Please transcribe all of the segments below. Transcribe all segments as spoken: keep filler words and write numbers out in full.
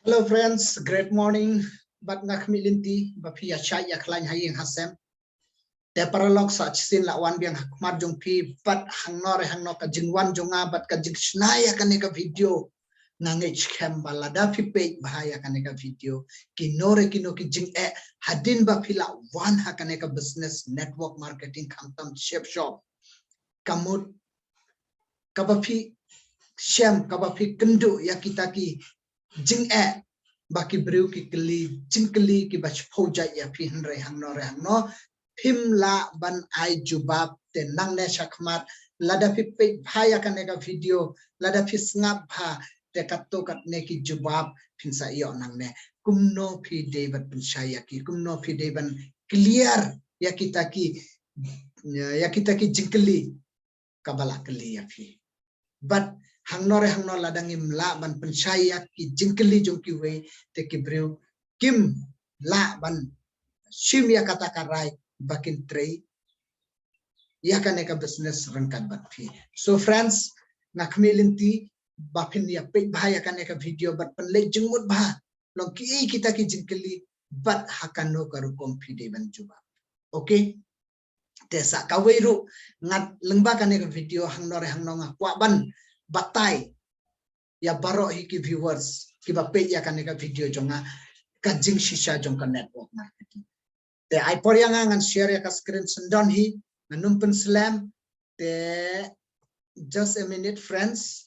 Hello friends, great morning. Bad nga khmih lynti ba phi ïa shait ïa khlaiñ ha ïing ha sem. Te paralok, sa shisien la wan biang ha khmat jong phi bad hangno re hangno ka jingwan jong nga bad ka jingshna ïa kane ka video. Nga ngeit skhem ba lada phi peit bha ïa kane ka video, kino re kino ki jingeh hadien ba phi la wan ha kane ka business network marketing khamtam Shape Shop, ka mut kaba phi shem, kaba phi kynduh ïa kita ki jingeh ba ki briew ki kylli jingkylli kiba shiphew jait ïa phi hynrei hangno re hangno phim lah ban ai jubab. Te nangne shakhmat lada phi peit bha ïa kane ka video, lada phi sngap bha, te katto katne ki jubab phin sa ïoh nangne. Kumno phi dei ban pynshai ïa ki, kumno phi dei ban clear ïa kita ki, ïa kita ki jingkylli kaba la kylli ïa phi. Bad hangno re hangno lada ngim lah ban pynshai ïa ki jingkylli jong kiwei, te ki briew kim lah ban shim ïa kata ka rai ba kin trei ïa kane ka business ryngkat bad phi. So friends, nga khmih lynti ba phin ïa peit bha ïa kane ka video bad pynleit jingmut bha long kiei kita ki jingkylli bad ha kano ka rukom phi dei ban jubab. Okay? Te sa kawei ruh, ngat lyngba kane ka video hangno re hangno nga kwah ban batai ïa baroh hi ki viewers kiba peit ïa kane ka video jong nga, ka jingshisha jong ka network marketing. Te ai por ïa nga ngan share ïa ka screen syndon hi, ngan ym pynslem. Te just a minute friends.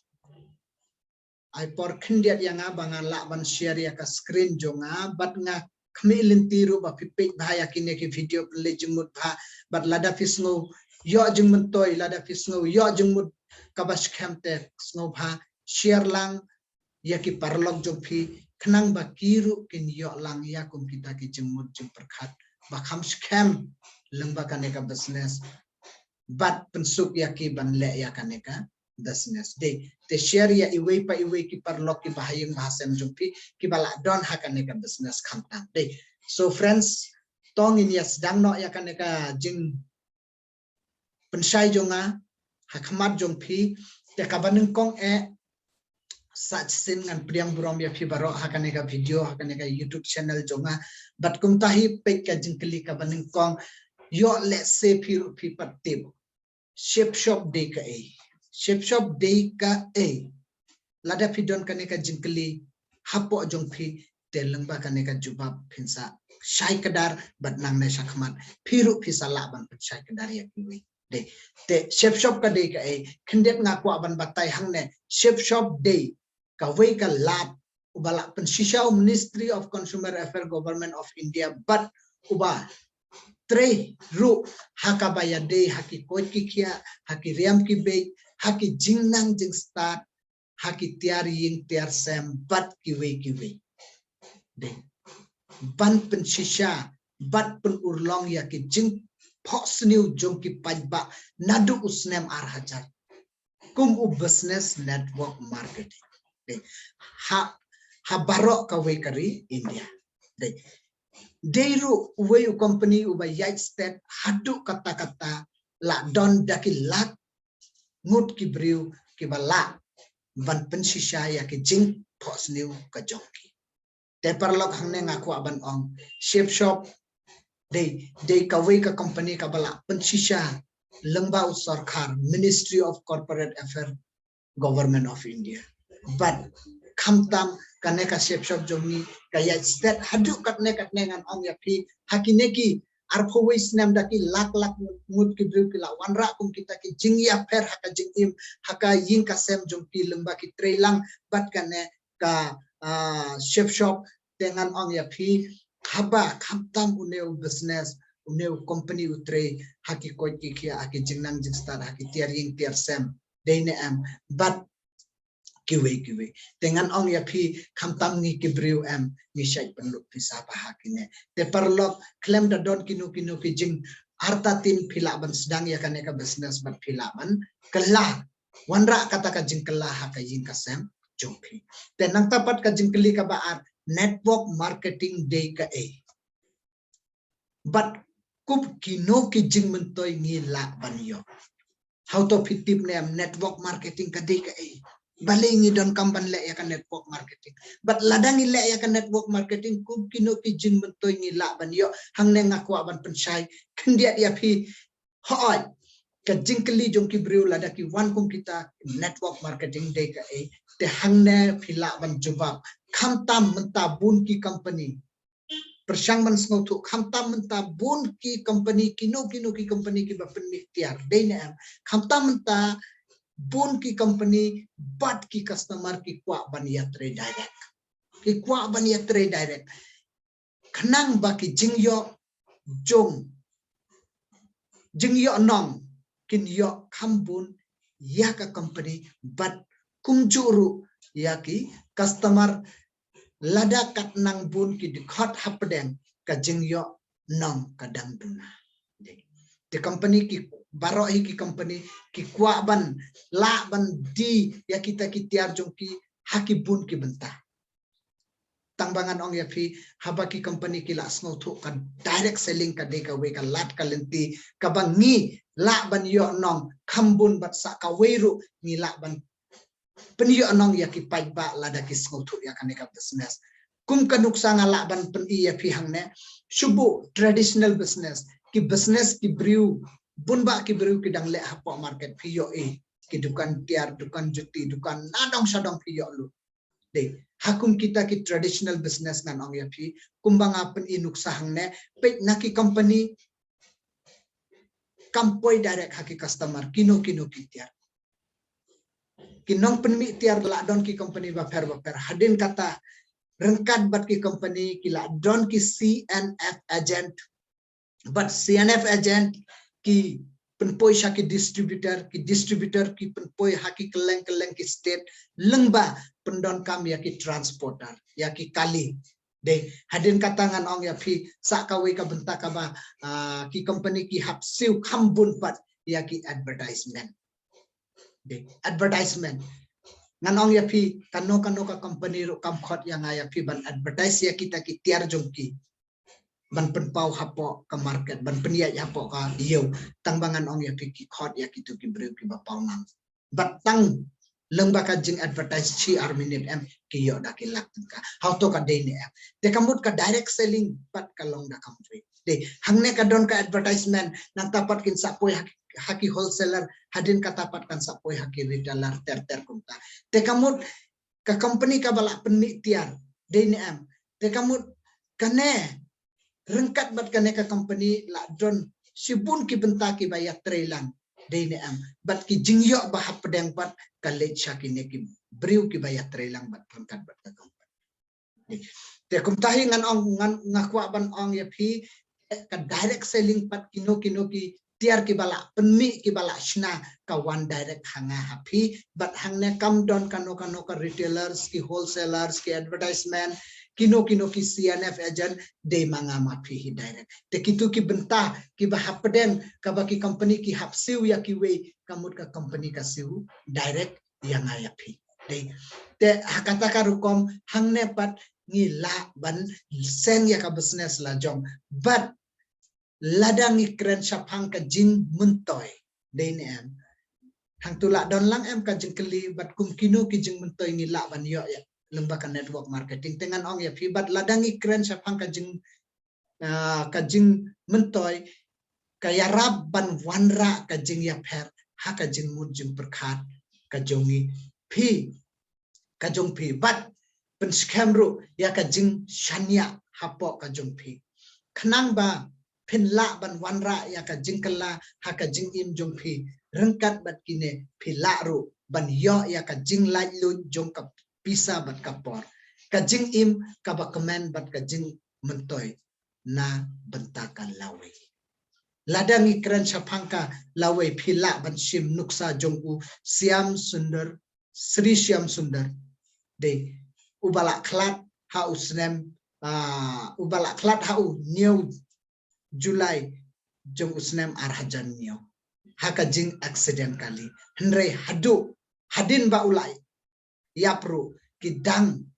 Ai por khyndiat ïa nga ba nga lah ban share ïa ka screen jong nga bad nga khmih lynti ruh ba phi peit bha ïa kine ki video, pynleit jingmut bha. Bad lada phi sngew ïoh jingmyntoi, lada phi sngew ïoh jingmut kaba skhem, te sngew bha share lang ïa ki paralok jong phi khnang ba ki ruh kin ïoh lang ïa kum kita ki jingmut jingpyrkhat ba kham skhem lyngba kane ka business bad pynsuk ïa ki ban leh ïa kane ka business. Dei, te share ïa iwei pa iwei ki paralok kiba ha ïing ba ha sem jong phi kiba lah don ha kane ka business khamtam. Dei. So friends, to ngin ïa sdang noh ïa kane ka jingpynshai jong nga ha khmat jong phi. Te kaba nyngkong eh, sa shisien ngan pdiang burom ïa phi baroh ha kane ka video, ha kane ka YouTube channel jong nga. Bad kumta hi, peit ka jingkylli kaba nyngkong, ïoh lehse phi ruh phi pat tip Shape Shop dei kaei. Shape Shop dei kaei. Lada phi don kane ka jingkylli hapoh jong phi, te lyngba kane ka jubab phin sa shai kdar bad nangne shakhmat phi ruh phi sa lah ban pynshai kdar ïa kiwei. Dei. Te Shape Shop ka dei kaei, khyndiat nga kwah ban batai hangne. Shape Shop dei kawei ka lad uba lah pynshisha u Ministry of Consumer Affairs, Government of India, bad uba trei ruh ha kaba ïadei ha ki koit ki khiah, ha ki riam ki beit, ha ki jingnang jingstad, ha ki tiar ïing tiar sem bad kiwei kiwei. Dei. Ban pynshisha bad pynurlong ïa ki jingphohsniew jong ki paidbah naduh u snem ar hajar kum u business network marketing. Dei. Ha, ha baroh kawei ka ri India. Dei. Dei ruh uwei u company uba ïaid stet haduh katta katta, lah don da ki lak ngut ki briew kiba lah ban pynshisha ïa ki jingphohsniew ka jong ki. Te paralok, hangne nga kwah ban ong, Shape Shop dei, dei kawei ka company kaba lah pynshisha lyngba u sorkar, Ministry of Corporate Affairs, Government of India. Bad khamtam kane ka Shape Shop jong ngi ka ïaid stet haduh katne katne, ngan ong ïa phi, ha kine ki arphew wei snem da ki lak lak ngut ki briew ki la wanrah kum kita ki jingïapher ha ka jingim, ha ka ïing ka sem jong ki lyngba ki trei lang bad kane ka, ah, Shape Shop. Te ngan ong ïa phi, haba khamtam une u business, une u company u trei ha ki koit ki khiah, ha ki jingnang jingstad, ha ki tiar ïing tiar sem, dei ne em, bad kiwei kiwei. Te ngan ong ïa phi, khamtam ngi ki briew em, ngi shait pynlut pisa bha ha kine. Te paralok, khlem da don kino kino ki jingartatien phi lah ban sdang ïa kane ka business bad phi lah ban kylla wanrah kata ka jingkylla ha ka ïing ka sem jong phi. Te nangta pat ka jingkylli kaba ar, network marketing dei kaei? Bad kum kino ki jingmyntoi ngi lah ban ïoh? Hato phi tip ne em network marketing ka dei kaei? Balei ngi donkam ban leh ïa ka network marketing? Bad lada ngi leh ïa ka network marketing, kum kino ki jingmyntoi ngi lah ban ïoh? Hangne nga kwah ban pynshai khyndiat ïa phi. Hooid, ka jingkylli jong ki briew lada ki wan kum kita, network marketing dei kaei? Te hangne phi lah ban jubab. Khamtam mynta bun ki company, pyrshang ban sngewthuh, khamtam mynta bun ki company, kino kino ki company kiba pynmih tiar, dei ne em? Khamtam mynta bun ki company bad ki customer ki kwah ban ïatrei direct. Ki kwah ban ïatrei direct. Khnang ba ki jingïoh jong, jingïoh nong kin ïoh kham bun ïa ka company bad kumjuh ruh ïa ki customer. Lada kat nang bun ki dkhot hapdeng, ka jingïoh nong ka dang duna. Te company ki, baroh hi ki company ki kwah ban lah ban die ïa kita ki tiar jong ki ha ki bun ki bynta. Tang ba ngan ong ïa phi, haba ki company ki lah sngewthuh ka direct selling ka dei kawei ka lad ka lynti kaba ngi lah ban ïoh nong kham bun bad sa kawei ruh ngi lah ban pynïoh nong ïa ki paidbah lada ki sngewthuh ïa kane ka business. Kum ka nuksa nga lah ban pyni ïa phi hangne, shu buh traditional business, ki business ki briew, bun bah ki briew ki dang leh hapoh market, phi ïohi ki dukan tiar, dukan juti, dukan nadong shadong phi ïoh lut. Dei, ha kum kita ki traditional business ngan ong ïa phi, kumba nga pyni nuksa hangne, peit na ki company kam poi direct ha ki customer, kino kino ki tiar. Ki nongpynmih tiar lah don ki company bapher bapher. Hadien kata, ryngkat bad ki company ki lah don ki C N F agent. Bad C N F agent ki pynpoi sha ki distributor, ki distributor ki pynpoi ha ki kylleng kylleng ki state, lyngba pyndonkam ïa ki transporter, ïa ki kali. Dei, hadien kata ngan ong ïa phi, sa kawei ka bynta kaba, ah, ki company ki hap siew kham bun pat ïa ki advertisement. Dei, advertisement. Ngan ong ïa phi, kano kano ka company ruh kam khot ïa nga ïa phi ban advertise ïa kita ki tiar jong ki, ban pynpaw hapoh ka market, ban pynïaid hapoh ka ïew. Tang ba ngan ong ïa phi, ki khot ïa kitu ki briew kiba paw nam. Bad tang lyngba ka jing advertise shi ar minit em, ki ïoh da ki lak tyngka. Hato ka dei ne em? Te ka mut ka direct selling pat ka long da kawei. Dei, hangne ka don ka advertisement, nangta pat kin sa poi ha ki, ha ki wholesaler, hadien kata pat kan sa poi ha ki retailer ter ter kumta. Te ka mut ka company kaba lah pynmih tiar, dei ne em? Te ka mut kane, ryngkat bad kane ka company lah don shibun ki bynta kiba ïatreilang, dei ne em? Bad ki jingïoh ba hapdeng pat ka leit sha kine ki briew kiba ïatreilang bad ryngkat bad ka company. Te kumta hi ngan ong, ngan, nga kwah ban ong ïa phi, eh, ka direct selling pat, kino kino ki tiar kiba lah pynmih, kiba lah shna, ka wan direct ha nga ha phi. Bad hangne kam don kano kano ka retailers, ki wholesalers, ki advertisement, kino kino ki C N F agent, dei ma nga ma phi hi direct. Te kitu ki bynta kiba hapdeng kaba ki company ki hap siew ïa kiwei, ka mut ka company ka siew direct ïa nga ïa phi. Dei. Te ha kata ka rukom hangne pat ngi lah ban seng ïa ka business la jong. Bad lada ngi kren shaphang ka jingmyntoi, dei ne em? Hangtu lah don lang em ka jingkylli bad kum kino ki jingmyntoi ngi lah ban ïoh ïa lyngba ka network marketing? Te ngan ong ïa phi, bad lada ngi kren shaphang ka jing, ah, ka jingmyntoi, ka ïarap ban wanrah ka jingïapher ha ka jingmut jingpyrkhat ka jong ngi, phi, ka jong phi, bad pynskhem ruh ïa ka jingshaniah hapoh ka jong phi. Khnang ba phin lah ban wanrah ïa ka jingkylla ha ka jingim jong phi, ryngkat bad kine phi lah ruh ban ïoh ïa ka jinglaitluid jong ka pisa bad ka por, ka jingim kaba kmen bad ka jingmyntoi na bynta ka lawei. Lada ngi kren shaphang ka lawei, phi lah ban shim nuksa jong u Shyam Sundar, Sri Shyam Sundar. Dei, uba la khlad ha u snem, ah, uba la khlad ha u hynñiew July jong u snem ar hajar hynñiew ha ka jing accident kali. Hynrei haduh hadien ba u la ïap ruh, ki dang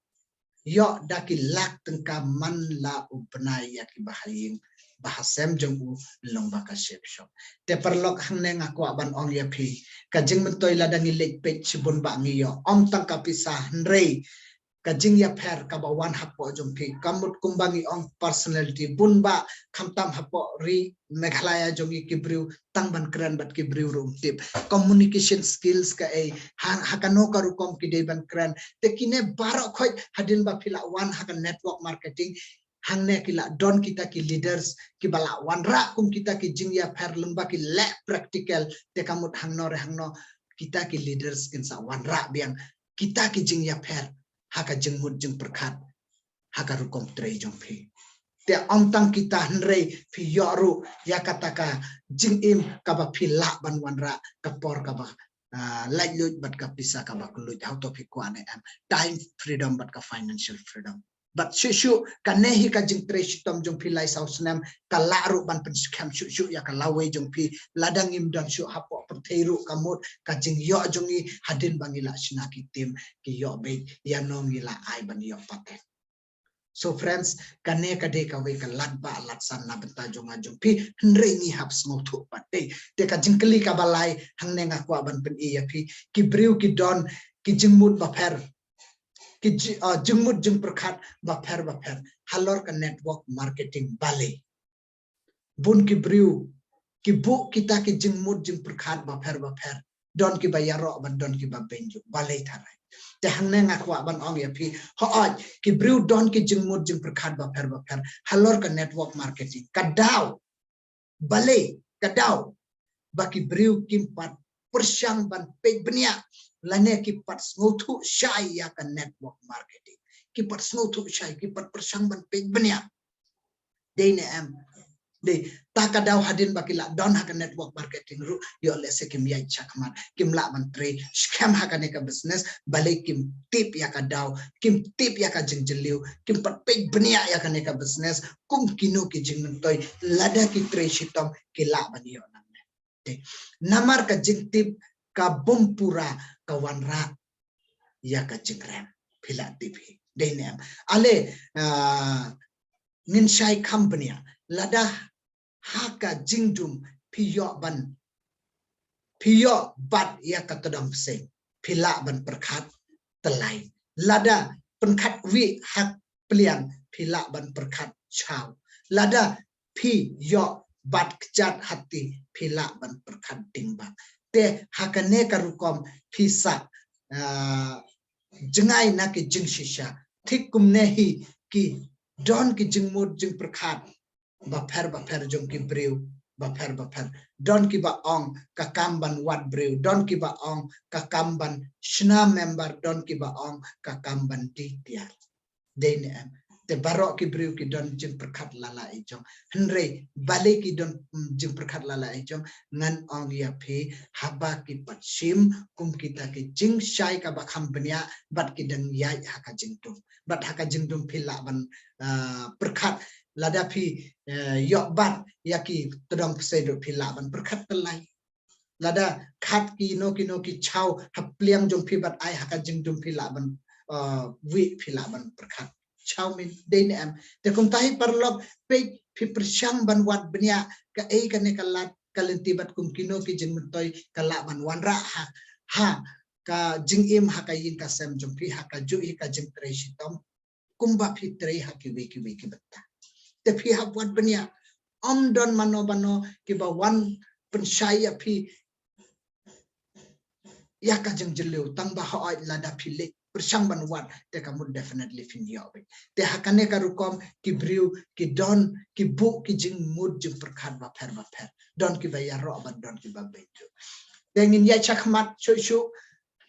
ïoh da ki lak tyngka man la u bnai ïa kiba ha ïing. ba ha sem jong u long ba ka shep shop. Te paralok, hangne nga kwah ban ong ïa phi, ka jingmyntoi lada ngi leit peit shibun ba ngi ïoh ym tang ka pisa, hynrei ka jingïapher kaba wan hapoh jong phi, ka mut kumba ngi ong personality, bun ba khamtam hapoh ri Meghalaya jong ngi ki briew tang ban kren bad ki briew ruh ym tip. Communication skills kaei, ha, ha kano ka rukom ki dei ban kren. Te kine baroh khoit hadien ba phi lah wan ha ka network marketing, hangne ki lah don kita ki leaders kiba lah wanrah kum kita ki jingïapher lyngba ki leh practical. Te ka mut hangno re hangno kita ki leaders kin sa wanrah biang kita ki jingïapher ha ka jingmut jingpyrkhat ha ka rukom trei jong phi. Te ym tang kita, hynrei phi ïoh ruh ïa kata ka jingim kaba phi lah ban wanrah ka por kaba, ah, laitluid bad ka pisa kaba kylluid, hato phi kwah ne em, time freedom bad ka financial freedom. Bad shuh shuh kane hi ka jingtrei shitom jong phi lai saw snem ka lah ruh ban pynskhem shuh shuh ïa ka lawei jong phi. Lada ngim don shuh hapoh pyrthei ruh ka mut ka jingïoh jong ngi hadien ba ngi lah shna ki team, ki ïoh beit ïano ngi lah ai ban ïoh paten. So friends, kane ka dei kawei ka lad ba lad san na bynta jong nga jong phi, hynrei ngi hap sngewthuh pat dei. Te ka jingkylli kaba lai hangne nga kwah ban pyni ïa phi, ki briew ki don ki jingmut bapher, ki ji-, ah, jingmut jingpyrkhat bapher bapher halor ka network marketing, balei? Bun ki briew ki buh kita ki jingmut jingpyrkhat bapher bapher, don kiba ïaroh bad don kiba beiñ ju, balei tharai? Te hangne nga kwah ban ong ïa phi, hooid ki briew don ki jingmut jingpyrkhat bapher bapher halor ka network marketing. Ka daw, balei ka daw ba ki briew kim pat pyrshang ban peit bniah lane ki pat sngewthuh shai ïa ka network marketing? Ki pat sngewthuh shai, ki pat pyrshang ban peit bniah. Dei ne em? Dei. Ta ka daw hadien ba ki lah don ha ka network marketing ruh, ïoh lehse kim ïaid shakhmat, kim lah ban trei skhem ha kane ka business, balei kim tip ïa ka daw, kim tip ïa ka jingjylliew, kim pat peit bniah ïa kane ka business, kum kino ki jingmyntoi lada ki trei shitom ki lah ban ïoh nangne. Te namar ka jingtip ka bym pura ka wanrah ïa ka jingrem. Phi lah tip hi. Dei ne em? Ale, ah, ngin shai kham bniah. Lada ha ka jingdum phi ïoh ban, phi ïoh bat ïa ka tdong pyrshah, phi lah ban pyrkhat tyllai. Lada pyrkhat wih ha pliang, phi lah ban pyrkhat shaw. Lada phi ïoh bat kjat hati, phi lah ban pyrkhat ding bak. Te ha kane ka rukom phi sa, ah, jngai na ki jingshisha. Thik kumne hi ki don ki jingmut jingpyrkhat bapher bapher jong ki briew bapher bapher. Don kiba ong ka kam ban wad briew, don kiba ong ka kam ban shna member, don kiba ong ka kam ban die tiar. Dei ne em? Te baroh ki briew ki don jingpyrkhat lala i jong. Hynrei balei ki don, mm, jingpyrkhat lala i jong? Ngan ong ïa phi, haba ki pat shim kum kita ki jingshai kaba kham bniah bad ki dang ïaid ha ka jingdum. Bad ha ka jingdum phi lah ban, ah, pyrkhat, lada phi, eh, ïoh bat ïa ki tdong pyrshah ruh phi lah ban pyrkhat tyllai. Lada khat kino kino ki shaw ha pliang jong phi bad ai ha ka jingdum phi lah ban, ah, wih, phi lah ban pyrkhat shaw min. Dei ne em? Te kumta hi paralok, peit phi pyrshang ban wad bniah kaei kane ka lad ka lynti bad kum kino ki jingmyntoi ka lah ban wanrah ha, ha ka jingim, ha ka ïing ka sem jong phi, ha kajuh hi ka jingtrei shitom, kumba phi trei ha kiwei kiwei ki bynta. Te phi hap wad bniah, ym don mano mano kiba wan pynshai ïa phi ïa ka jingjylliew, tang ba hooid lada phi leit pyrshang ban wad, te ka mut definitely phin ïoh beit. Te ha kane ka rukom ki briew ki don, ki buh ki jingmut jingpyrkhat bapher bapher. Don kiba ïaroh bad don kiba beiñ ju. Te ngin ïaid shakhmat shuh shuh,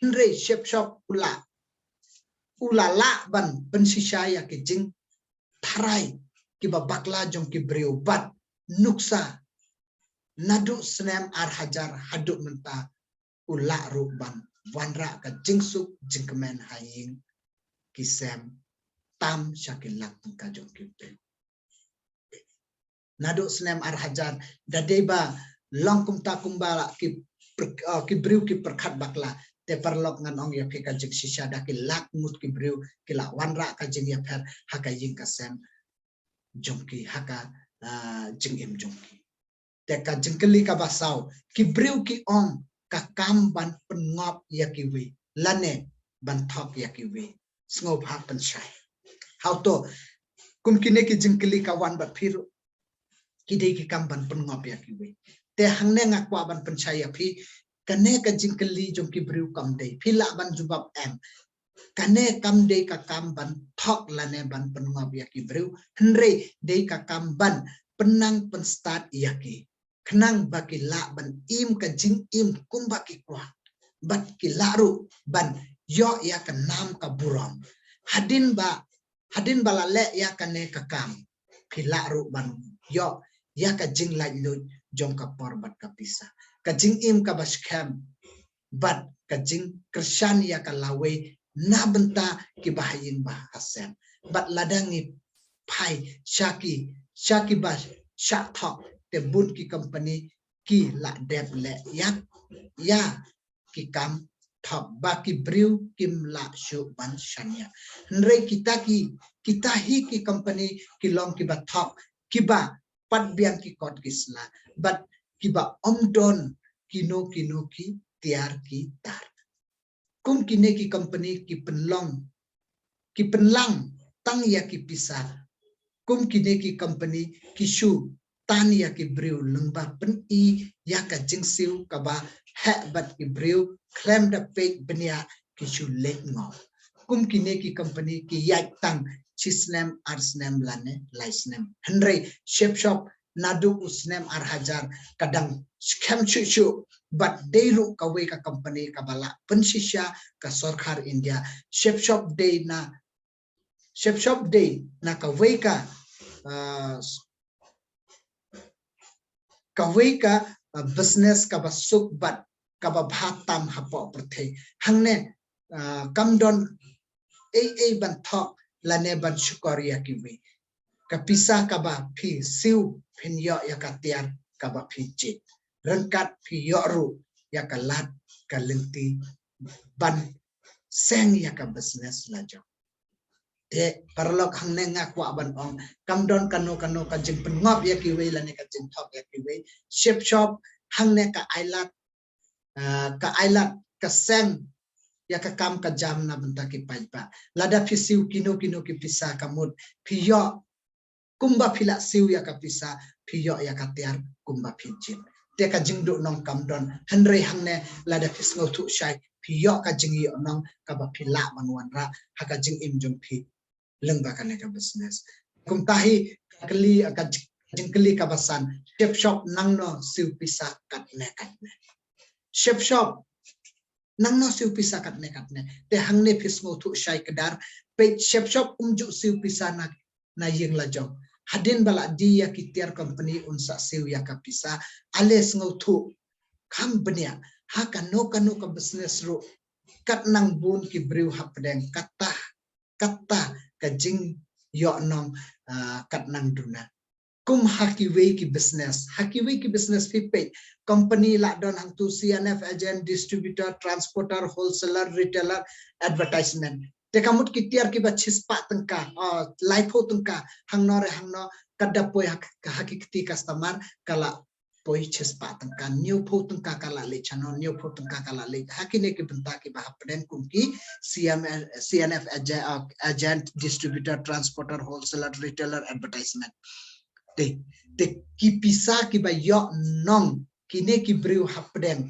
hynrei shep shop u la, u la lah ban pynshisha ïa ki jingtharai kiba bakla jong ki briew bad nuksa naduh snem ar hajar haduh mynta u lah ruh ban wanrah ka jingsuk jingkmen ha ïing ki sem tam sha ki lak tyngka jong ki briew. Naduh snem ar hajar, da dei ba long kumta kumba la ki, ah, ki briew ki pyrkhat bakla. Te paralok, ngan ong ïa phi ka jingshisha, da ki lak ngut ki briew ki la wanrah ka jingïapher ha ka ïing ka sem jong ki, ha ka ah, jingim jong ki. Te ka jingkylli kaba saw, ki briew ki ong ka kam ban pynngop ïa kiwei lane ban thok ïa kiwei. Sngewbha pynshai. Hato kum kine ki jingkylli ka wan bad phi ruh, ki dei ki kam ban pynngop ïa kiwei. Te hangne nga kwah ban pynshai ïa phi, kane ka jingkylli jong ki briew kam dei. Phi lah ban jubab em. Kane kam dei ka kam ban thok lane ban pynngop ïa ki briew. Hynrei dei ka kam ban pynnang pynstad ïa ki, khnang ba ki lah ban im ka jingim kumba ki kwah, bad ki lah ruh ban ïoh ïa ka nam ka burom. Hadien ba, hadien ba la leh ïa kane ka kam, ki lah ruh ban ïoh ïa ka jinglaitluid jong ka por bad ka pisa. Ka jingim kaba skhem bad ka jingkyrshan ïa ka lawei na bynta kiba ha ïing ba ha sem. Bad lada ngi phai sha ki, sha kiba shah thok, te bun ki company ki lah dep leh ïa, ïa ki kam thok ba ki briew kim lah shuh ban shaniah. Hynrei kita ki, kita hi ki company ki long kiba thok, kiba pat biang ki kot ki sla, bad kiba ym don kino kino ki tiar ki tar. Kum kine ki company ki pynlong, ki pynlang tang ïa ki pisa. Kum kine ki company ki shu tan ïa ki briew lyngba pyni ïa ka jingsiew kaba heh bad ki briew, khlem da peit bniah ki shu leit ngop. Kum kine ki company ki ïaid tang shi snem, ar snem lane lai snem. Hynrei Shep Shop naduh u snem ar hajar ka dang skhem shuh shuh, bad dei ruh kawei ka company kaba la pynshisha ka sorkar India. Shep Shop dei na, Shep Shop dei na kawei ka, ah, kawei ka, ah, business kaba suk bad kaba bha tam hapoh pyrthei. Hangne, ah, kam don ei ei ban thok lane ban shukor ïa kiwei. Ka pisa kaba phi siew phin ïoh ïa ka tiar kaba phi jied. Ryngkat phi ïoh ruh ïa ka lad ka lynti ban seng ïa ka business la jong. Te paralok, hangne nga kwah ban ong, kam don kano kano ka jingpynngop ïa kiwei lane ka jingthok ïa kiwei. Shep Shop hangne ka ailad, ah, ka ailad, ka seng ïa ka kam ka jam na bynta ki paidbah. Lada phi siew kino kino ki pisa, ka mut phi ïoh kumba phi lah siew ïa ka pisa, phi ïoh ïa ka tiar kumba phi jied. Te ka jingduhnong kam don. Hynrei hangne lada phi sngewthuh shai, phi ïoh ka jingïohnong kaba phi lah ban wanrah ha ka jingim jong phi lyngba kane ka business. Kumta hi ka kylli, ka jing-, jingkylli kaba san, Shep Shop nangno siew pisa katne katne. Shep Shop nangno siew pisa katne katne. Te hangne phi sngewthuh shai kdar, peit Shep Shop um ju siew pisa na, na ïing la jong. Hadien ba la die ïa ki tiar company un sa siew ïa ka pisa. Ale sngewthuh kham bniah, ha kano kano ka business ruh kat nang bun ki briew hapdeng, kata, kata ka jingïohnong, ah, kat nang duna. Kum ha kiwei ki business, ha kiwei ki business phi peit, company la don hangtu C N F agent, distributor, transporter, wholesaler, retailer, advertisement. Te ka mut ki tiar kiba shispah tyngka, ah, laiphew tyngka, hangno re hangno, ka da poi ha, ha ki kti customer, ka la poi shispah tyngka, hynñiewphew tyngka ka la leit shano, hynñiewphew tyngka ka la leit. Ha kine ki bynta kiba hapdeng kum ki C M, C N F agent, uh, agent, distributor, transporter, wholesaler, retailer, advertisement. Te, te ki pisa kiba ïohnong kine ki briew hapdeng,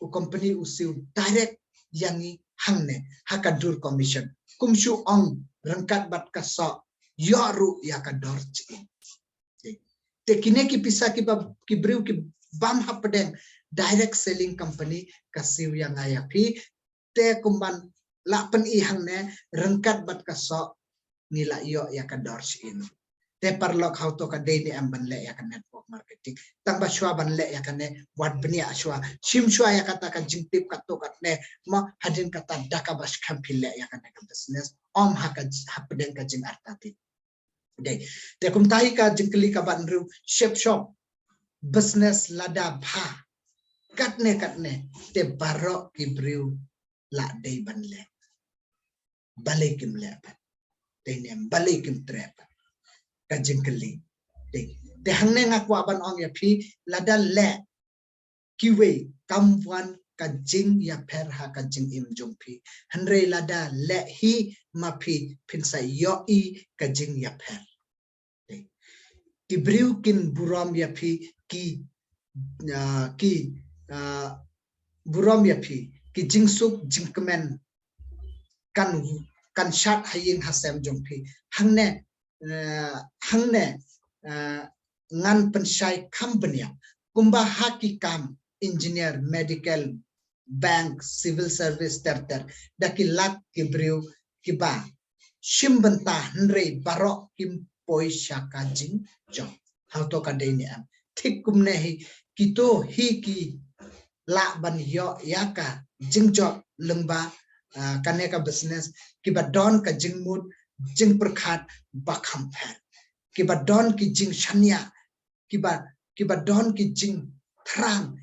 u company u siew direct ïa ngi hangne ha ka dur commission. Kum shu ong ryngkat bad ka soh, ïoh ruh ïa ka dor jingim. Te kine ki pisa kiba ki briew ki bam hapdeng, direct selling company ka siew ïa nga ïa phi. Te kumban la pyni hangne, ryngkat bad ka soh ngi la ïoh ïa ka dor jingim. Te paralok, hato ka dei ne em ban leh ïa ka network marketing? Tang ba shuwa ban leh ïa kane, wat bniah shuwa, shim shuwa ïa kata ka jingtip katto katne. Mo, hadien kata da kaba skhem phi leh ïa kane ka business, ym ha ka, hapdeng ka jingartatien. Dei. Te kumta hi ka jingkylli kaba hynriew, Shep Shop business lada bha katne katne, te baroh ki briew la dei ban leh. Balei kim leh pat? Te ne balei kim treh pat? Ka jingkylli. Dei. Te hangne nga kwah ban ong ïa phi, lada leh kiwei kam wan ka jingïapher ha ka jingim jong phi. Hynrei lada leh hi ma phi, phin sa ïohi ka jingïapher. Ki briew kin burom ïa phi, ki, ah, ki, ah, burom ïa phi, ki jingsuk jingkmen kan, kan shad ha ïing ha sem jong phi. Hangne, eh, hangne, eh, ngan pynshai kham bniah. Kumba ha ki kam engineer, medical, bank, civil service ter ter, da ki lak ki briew kiba shim bynta, hynrei baroh kim poi sha ka jingjop. Hato ka dei ne em? Thik kumne hi, kito hi ki lah ban ïoh ïa ka jingjop lyngba, ah, kane ka business, kiba don ka jingmut jingpyrkhat ba kham pher, kiba don ki jingshaniah, kiba, kiba don ki jingthrang,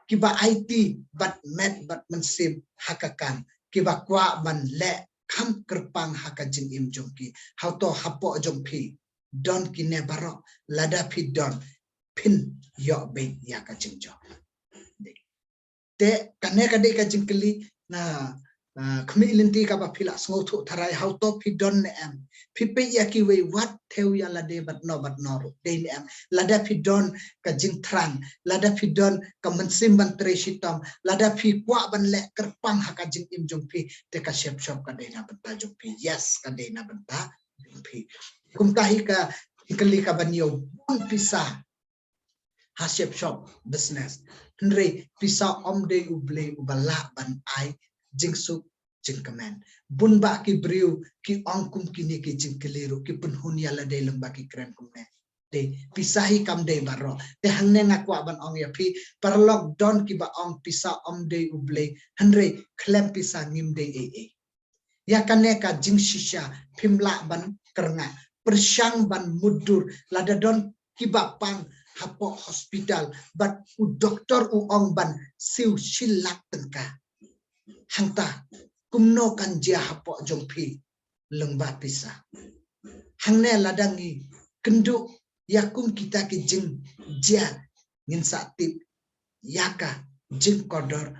kiba aiti bad met bad mynsiem ha ka kam, kiba kwah ban leh kham kyrpang ha ka jingim jong ki. Hato hapoh jong phi don kine baroh? Lada phi don, phin ïoh beit ïa ka jingjop. Te kane ka dei ka jingkylli na, ah, khmih lynti kaba phi lah sngewthuh tharai. Hato phi don ne em? Phi peit ïa kiwei, wat thew ïa lade bad no bad no ruh, dei ne em? Lada phi don ka jingthrang, lada phi don ka mynsiem ban trei shitom, lada phi kwah ban leh kyrpang ha ka jingim jong phi, te ka shep shop ka dei na bynta jong phi. Yes, ka dei na bynta jong phi. Kumta hi ka jingkylli kaba ñiew. Bun pisa ha shep shop business, hynrei pisa ym dei U Blei uba lah ban ai jingsuk jingkmen. Bun bah ki briew ki ong kum kine ki jingkylli ruh, ki pynhun ïa lade lyngba ki kren kumne. Dei, pisa hi kam dei baroh. Te hangne nga kwah ban ong ïa phi, paralok, don kiba ong pisa ym dei U Blei, hynrei khlem pisa ngim dei ei ei. Ïa kane ka jingshisha phim lah ban kyrngah. Pyrshang ban mutdur. Lada don kiba pang hapoh hospital bad u doktor u ong ban siew shi lak tyngka, hangta kumno kan jia hapoh jong phi lyngba pisa? Hangne lada ngi kynduh ïa kum kita ki jingjia, ngin sa tip ïa ka jingkordor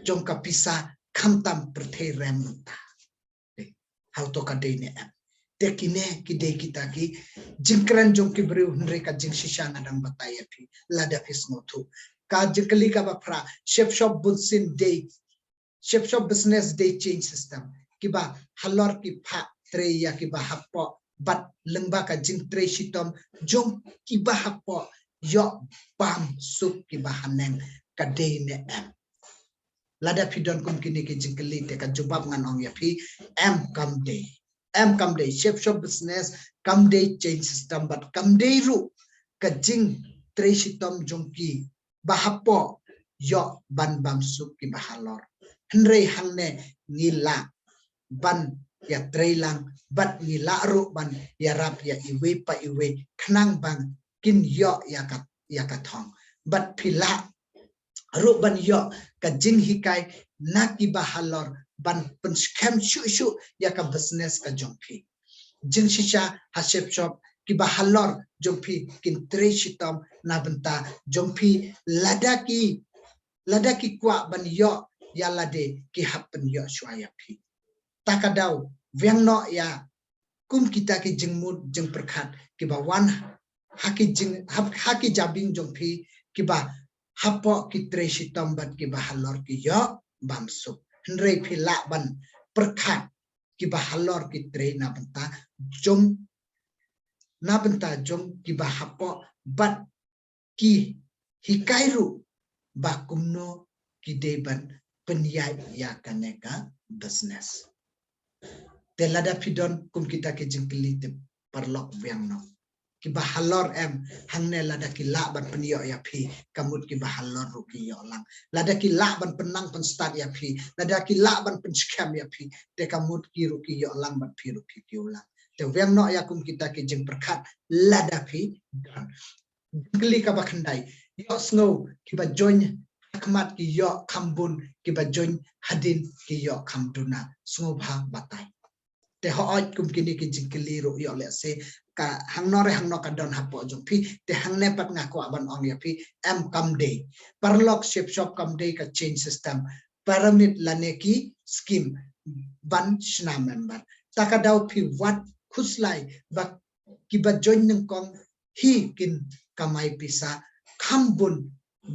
jong ka pisa khamtam pyrthei rem mynta. Hato ka dei ne em? Te kine ki dei kita ki jingkren jong ki briew, hynrei ka jingshisha nga dang batai ïa phi, lada phi sngewthuh. Ka jingkylli kaba phra, shep shop bunsien dei, shep shop business dei change system. Kiba halor ki phah trei ïa kiba hapoh, bad lyngba ka jingtrei shitom jong kiba hapoh ïoh bam suk kiba haneng, ka dei ne em? Lada phi don kum kine ki jingkylli, te ka jubab ngan ong ïa phi, em, kam dei. Em, kam dei. Shep shop business kam dei change system bad kam dei ruh ka jingtrei shitom jong kiba hapoh ïoh ban bam suk kiba halor. Hynrei hangne ngi lah ban ïatrei lang bad ngi lah ruh ban ïarap ïa iwei pa iwei khnang ba kin ïoh ïa ka, ïa ka thong. Bad phi lah ruh ban ïoh ka jinghikai na kiba halor ban pynskhem shuh shuh ïa ka business ka jong phi. Jingshisha ha shep shop, kiba halor jong phi kin trei shitom na bynta jong phi, lada ki, lada ki kwah ban ïoh ïa lade, ki hap pynïoh shuwa ïa phi. Ta ka daw, wiang noh ïa kum kita ki jingmut jingpyrkhat kiba wan ha ki jing, ha, ha ki jabieng jong phi, kiba hapoh ki trei shitom bad kiba halor ki ïoh bam suk. Hynrei phi lah ban pyrkhat kiba halor ki trei na bynta jong, na bynta jong kiba hapoh, bad ki hikai ruh ba kumno ki dei ban pynïaid ïa kane ka business. Te lada phi don kum kita ki jingkylli, te paralok, wiang noh. Kiba halor em, hangne lada ki lah ban pynïoh ïa phi, ka mut kiba halor ruh ki ïoh lang. Lada ki lah ban pynnang pynstad ïa phi, lada ki lah ban pynskhem ïa phi, te ka mut ki ruh ki ïoh lang bad phi ruh ki kiew lang. Te wiang noh ïa kum kita ki jingpyrkhat lada phi don. Jingkylli kaba khyndai, ïohsngew, kiba join ha khmat ki ïoh kham bun, kiba join hadien ki ïoh kham duna. Sngewbha batai. Te hooid, kum kine ki jingkylli ruh ïoh lehse ka hangno re hangno ka don hapoh jong phi, te hangne pat nga kwah ban ong ïa phi, em kam dei. Paralok, shep shop kam dei ka change system pyramid lane ki scheme ban shna member. Ta ka daw phi wad khuslai ba kiba join nyngkong hi kin kamai pisa kham bun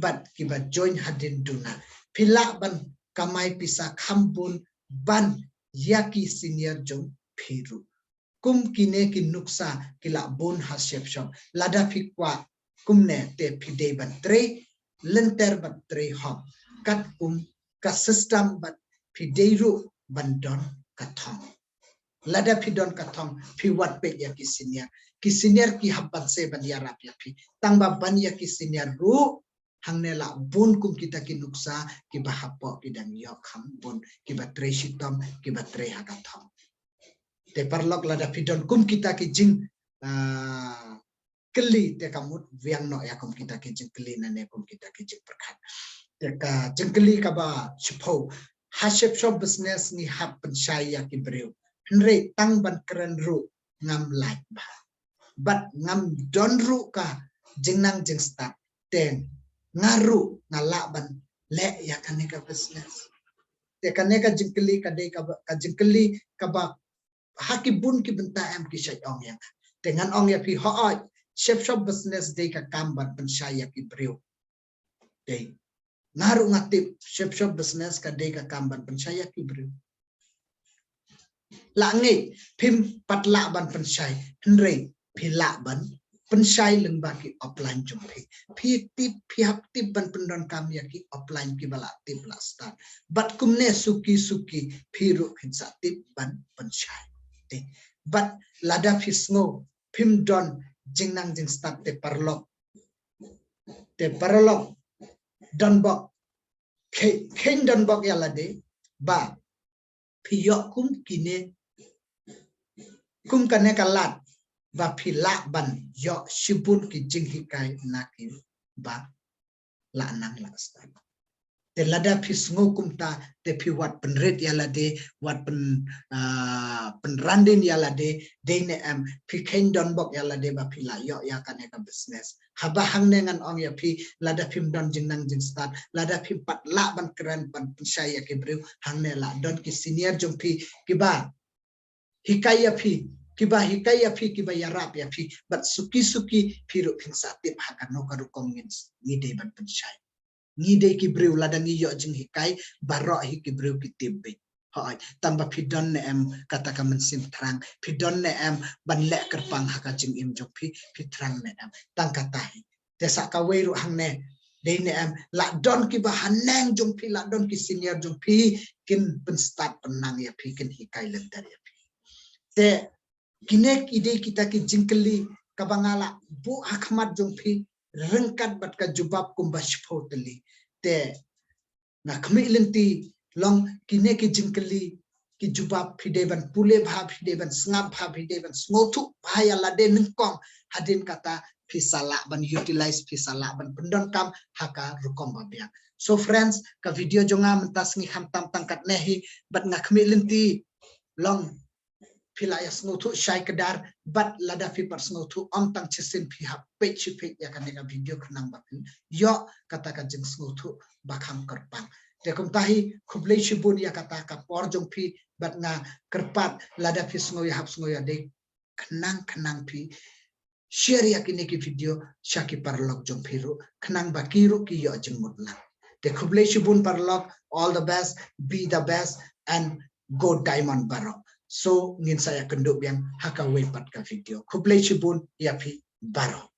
bad kiba join hadien duna phi lah ban kamai pisa kham bun ban ïa ki senior jong phi ruh. Kum kine ki nuksa ki lah bun ha shep shop. Lada phi kwah kumne te phi dei ban trei lynter bad trei hok. Katkum ka system bad phi dei ruh ban don ka thong. Lada phi don ka thong phi wad peit ïa ki senior. Ki senior ki hap ban seh ban ïarap ïa phi. Tang ba ban ïa ki senior ruh hangne lah bun kum kita ki nuksa kiba hapoh ki dang ïoh kham bun, kiba trei shitom, kiba trei ha ka thong. Te paralok, lada phi don kum kita ki jing, ah, kylli, te ka mut biang noh ïa kum kita ki jingkylli nane kum kita ki jingpyrkhat. Te ka jingkylli kaba shiphew, ha shep shop business ngi hap pynshai ïa ki briew. Hynrei tang ban kren ruh ngam lait bha. Bad ngam don ruh ka jingnang jingstad, te nga ruh nga lah ban leh ïa kane ka business? Te kane ka jingkylli ka dei kaba, ka jingkylli kaba ha ki bun ki bynta em ki shait ong ïa nga. Te ngan ong ïa phi, hooid, shep shop business dei ka kam ban pynshai ïa ki briew. Dei. Nga ruh nga tip shep shop business ka dei ka kam ban pynshai ïa ki briew. Lah ngeit phim pat lah ban pynshai, hynrei phi lah ban pynshai lyngba ki upline jong phi. Phi tip, phi hap tip ban pyndonkam ïa ki upline kiba lah tip lah stad. Bad kumne suki suki phi ruh phin sa tip ban pynshai. Te bad lada phi sngew phim don jingnang jingstad, te paralok, te paralok, don bok, khein, khein don bok ïa lade ba phi ïoh kum kine, kum kane ka lad ba phi lah ban ïoh shibun ki jinghikai na kiba lah nang lah stad. Te lada phi sngew kumta, te phi wad pynrit ïa lade, wad pyn, ah, pynrandin ïa lade. Dei ne em phi khein don bok ïa lade ba phi lah ïoh ïa kane ka business? Haba hangne ngan ong ïa phi, lada phim don jingnang jingstad, lada phim pat lah ban kren ban pynshai ïa ki briew, hangne lah don ki senior jong phi kiba hikai ïa phi, kiba hikai ïa phi, kiba ïarap ïa phi. Bad suki suki phi ruh phin sa tip ha kano ka rukom ngin, ngi dei ban pynshai. Ngi dei ki briew, lada ngi ïoh jinghikai, baroh hi ki briew ki tip beit. Hooid, tang ba phi don ne em kata ka mynsiem thrang, phi don ne em ban leh kyrpang ha ka jingim jong phi, phi thrang ne em? Tang kata hi. Te sa kawei ruh hangne, dei ne em lah don kiba haneng jong phi, lah don ki senior jong phi kin pynstad pynnang ïa phi, kin hikai lynter ïa phi? Te kine ki dei kita ki jingkylli kaba nga lah buh ha khmat jong phi ryngkat bad ka jubab kumba shiphew tylli. Te nga khmih lynti, long kine ki jingkylli ki jubab phi dei ban pule bha, phi dei ban sngap bha, phi dei ban sngewthuh bha ïa lade nyngkong, hadien kata phi sa lah ban utilize, phi sa lah ban pyndonkam ha ka rukom ba biang. So friends, ka video jong nga mynta sngi khamtam tang katne hi, bad nga khmih lynti, long phi lah ïa sngewthuh shai kdar, bad lada phi pat sngewthuh ym tang shisien, phi hap peit shi peit ïa kane ka video khnang ba phin ïoh kata ka jingsngewthuh ba kham kyrpang. Te kumta hi, khublei shibun ïa kata ka por jong phi, bad nga kyrpad lada phi sngew ïa hap sngew ïa dei, khnang khnang phi share ïa kine ki video sha ki paralok jong phi ruh, khnang ba ki ruh ki ïoh jingmut lang. Te khublei shibun paralok, all the best, be the best and go diamond baroh. So ngin sa ïakynduh biang ha kawei pat ka video. Khublei shibun ïa phi baroh.